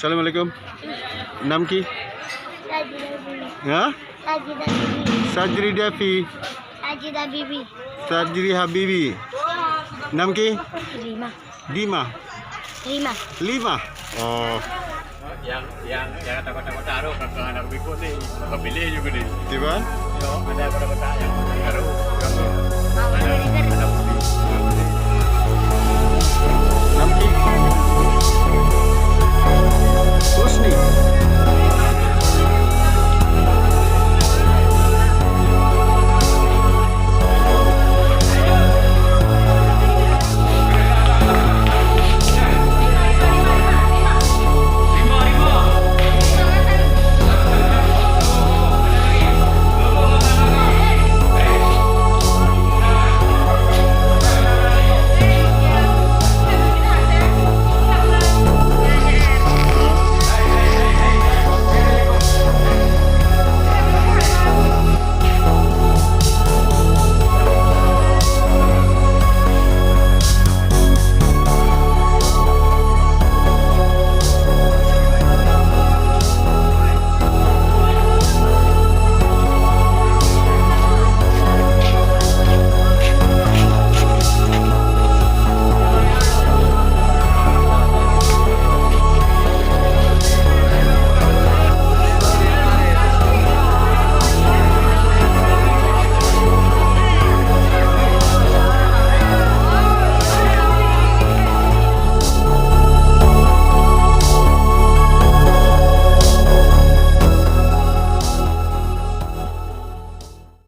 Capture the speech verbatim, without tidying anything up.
Assalamualaikum. Nam ki? Sajida Bibi. Ha? Sajida Bibi. Sajri Devi. Sajida Bibi. Sajri Habibi. Nam ki? Rima. Dima. Rima. Lima. Oh. Yang yang yang kata kota-kota tu kakak anak berikut ni. Kau pilih juga ni. Tiban? Yo, ada kota-kota yang baru. Ada ada bukti. Nam ki? Husni.